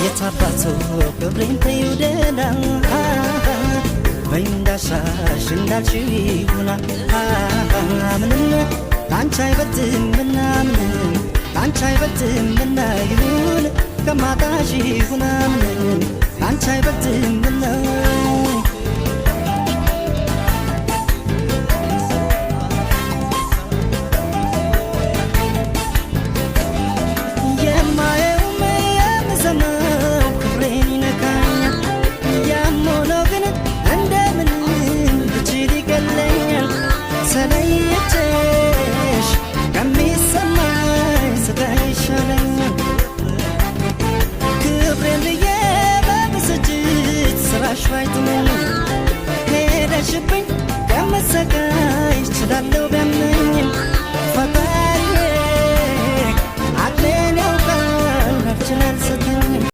የታባቱ ክብሬን ተይው ደህና፣ በይ እንዳሻሽ እንዳልሽው ይሁና። ምንም ከአንቺ አይበልጥምና፣ ምንም ከአንቺ አይበልጥምና፣ ይሁን ከማጣሽ ይሁና፣ ምንም ከአንቺ አይበልጥምና። የማየውም የምሰማው ክብሬን ይነካኛል። ያም ሆኖ ግን እንደምንም ብችል ይቀለኛል። ተለይቼሽ ከሚሰማኝ ስቃይ ይሻለኛል። ክብሬን ብዬ በብስጭት ስራሽ ባይጥመኝ፣ ሄደሽብኝ ከምሰቃይ እችላለሁ ቢያመኝም።